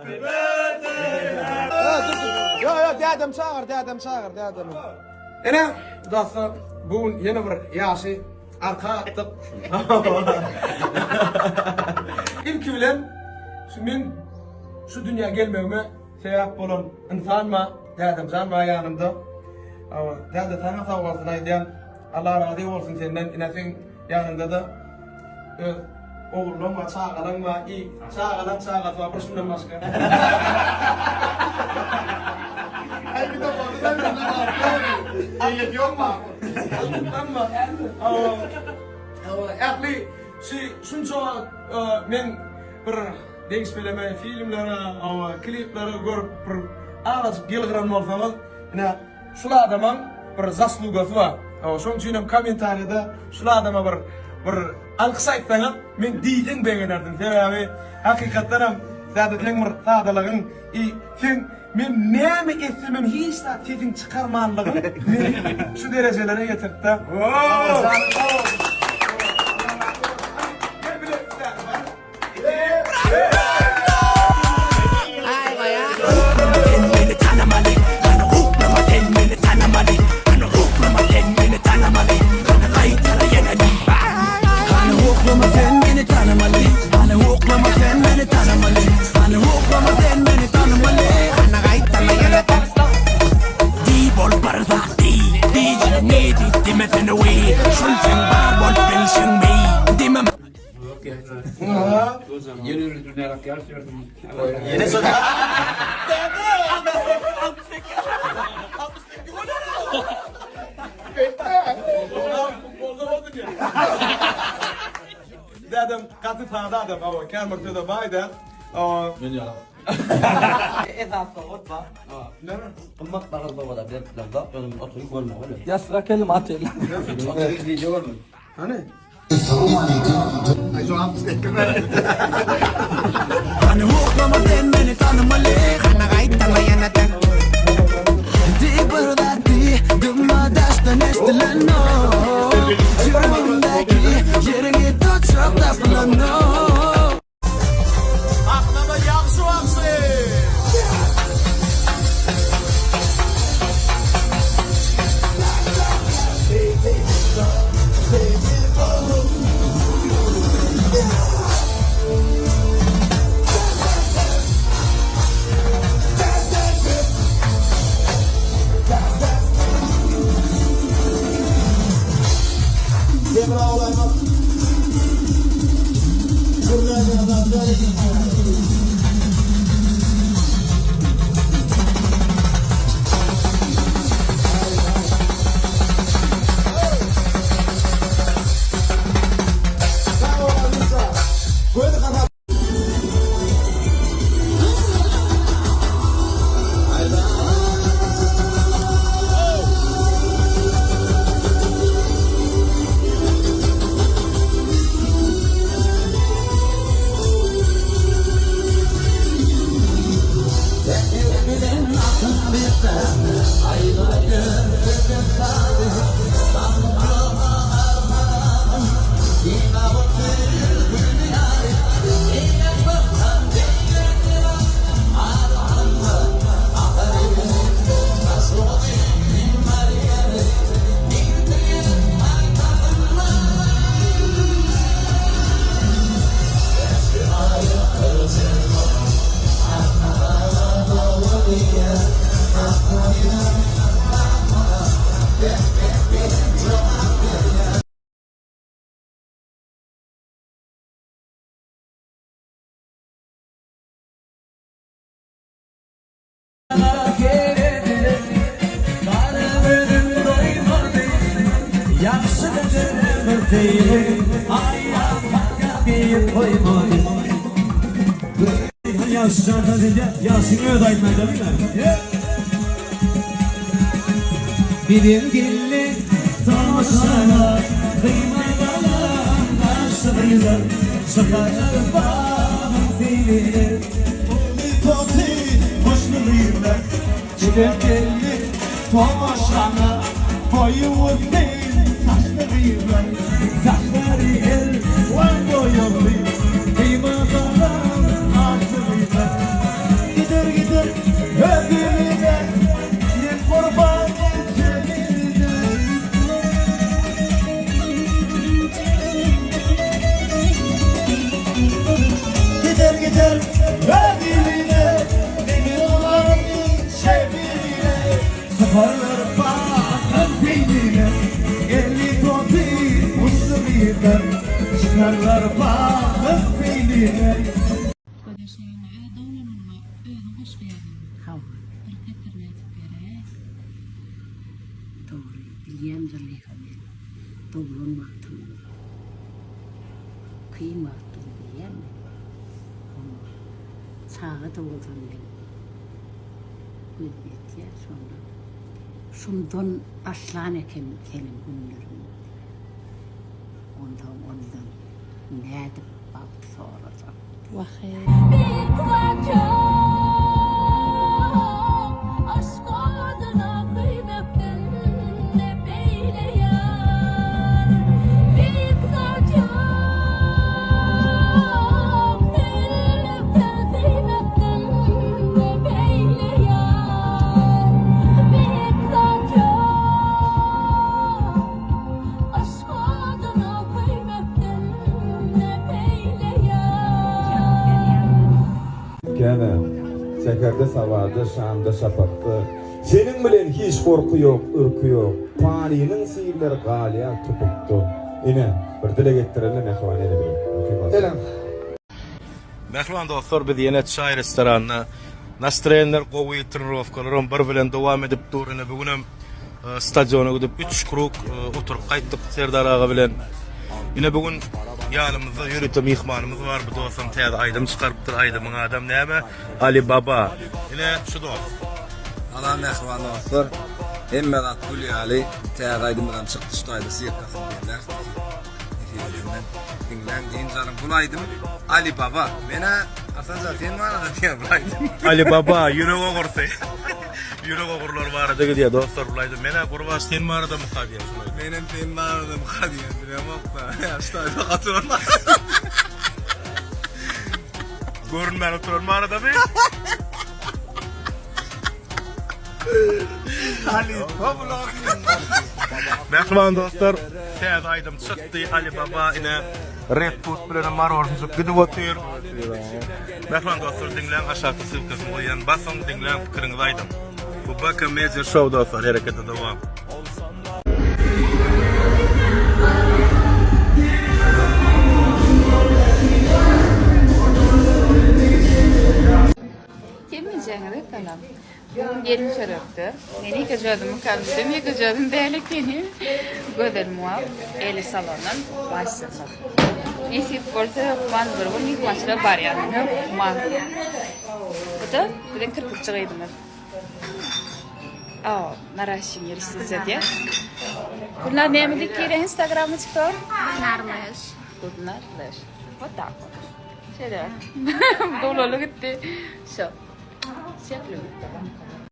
Ýok, ýok, dädem çagyr, dädem çagyr, dädemi. Ine, dostlar, bu gün ýene bir ýaşy arka atdyk. Ilki bilen şu men şu dünýä gelmegime sebäp bolan ynsan bar, dädemjan bar ýanymda. Däde saňa sag bolsun aýdýan. Allah razy bolsun senden ine seň ýanyňda-da öz ogullaň bar çagalaň bar i çagalaň çagasy bar bir şundan başga. Ähli şu şunça wagt men bir degişmeleme filmlere kliplere görüp bir azajyk ýylgyran bolsaňyz ine Şul adamam bir zaslugasy bar. Şoň üçinem kommentariýada şul adama bir bir alkyş aýtsaňyz men diýseň begenerdim. Sebäbi hakykatdanam däde seň bir sadalygyň i seň men näme etsemem hiç zat sesiň çykarmanlygyň meni şu derejelere getirtdi. Janyň sag bolsun. Gel bile Sen meni tanamaly, hany uklama sen meni tanamaly, hany uklama sen meni tanamaly, hany gaýtala ýene-de. Hany uklama sen meni tanamaly, hany uklama sen meni tanamaly, hany uklama sen meni tanamaly, hany gaýtala ýene-de. Diý bol bir zat diý, diýjek ne diý diýmesene weý, şul seň bar bolup bilşiňmi, diýme. Dädem gaty sada adam, hawa, kän bir söze baý däl. Men ýaly. Esasy sowgat bar. Näme? Gymmat bahaly sowgada berip bilemzok, ýöne men oturyp görmeli bolýar. Ýassyk äkeldim otele. Oturyp wideo görmeli. Hany? Hany uklama sen meni tanymaly Hany gaýtama ýene-de Diý bir zat diý Dymma daşdan eşdilenok Ýüregimdäki ýeriňi tutjak tapylanok. Sahnada Ýagşy bagşy! Biziň geldik tomaşana, Gyýma galan aşygylar, Çykarar bagyň seýline. Uly toty hoşly gyzlar, Biziň geldik tomaşana, Boýy uzyn saçly gyzlar, Saçlary elwan boýagly, Gyýma galan aşygylar. Öz iline Demir olardy şebirine Syparlar bakan peýnine Eli toty muşly gyzlar Çykarlar bakan peýnine. Gödeşeýin öz doglan günüňe özüň goşgy ýazdyňmy? Hawa. Bir setirini aýdyp beräý. Dogry, bilýän Züleýha men doglan wagtym kyn wagtdygyny bilýän men. Oňa çaga-da bolsam men gözüm ýetýär şonda. Şundan başlan eken seniň günleriň. Onsoň ondan nädip bagt sorajak. Wah-eý. Bir zat ýok aşk oduna köýmekden beýle ýar. Bir zat ýok söýülmekden söýmekden beýle ýar. Bir zat ýok aşk oduna köýmekden beýle ýar. Gene, säherde sabada, şamda şapakda, Seniň bilen hiç gorky ýok, ürki ýok, Panynyň syrlary galýar tupukda. Ine, bir dileg etdireli mähriban ene bilen. Mümkin bolsa. Mähriban dostlar biz ýene çaý restoranda. Nastroýenler gowy, trenirowkalaram bir bilen dowam edip dur. Ine bu günem stadiona gidip 3 krug oturyp gaýtdyk Serdar aga bilen. Ine bu gün ýanymyzda ýörite myhmanymyz bar. Bu dostum täze aýdym çykarypdyr. Aýdymyň adam näme? Ali Baba. Ine şu dost. Salam mähriban dostlar. Hemme zat gül ýaly. Täze aýdymyzam çykdy şu taýda sirkasyny diýenler. Efirden diňläň dynç alyň. Bul aýdym Ali Baba. Menä Asanjan sen barada diýen bul aýdym. Ali Baba ýürek ogurysy. Ýürek ogurlary barada gidýär dostlar bul aýdym. Menä Gurbaş sen barada myka diýen şul aýdym. Menem sen barada myka diýen bilemok-da. Ýa şu taýda oturan Görünmän oturan baradamy? Mähriban dostlar, täze aýdym çykdy. Ali Baba ine Red Food bilen marorjyk gidip otyr. Mähriban dostlar, diňläň aşakda ssylkasyny goýýan. Basyň, diňläň, pikiriňizi aýdyň. Bu BK Media Show dostlar, herekete dowam. Hemmejeňize salam. Bu gün gelin çörekde. Men ýekeje özüm diýsem, ýekeje özüm däl ekenim. Gözel Muap eli salondan başlasak. Nesip bolsa hökman bir gün myhmançylyga barýan. Hökman. Bu-da biziň kirpikçi gyzymyz. Aw, naraşyň ýerişsiz diýýär. Gülnar näme diýip girýär Instagrama çykyp? Narlaş. Gülnarlaş. Вот так вот. Şeýle. Dolaly gitdi. Şo. Şekli.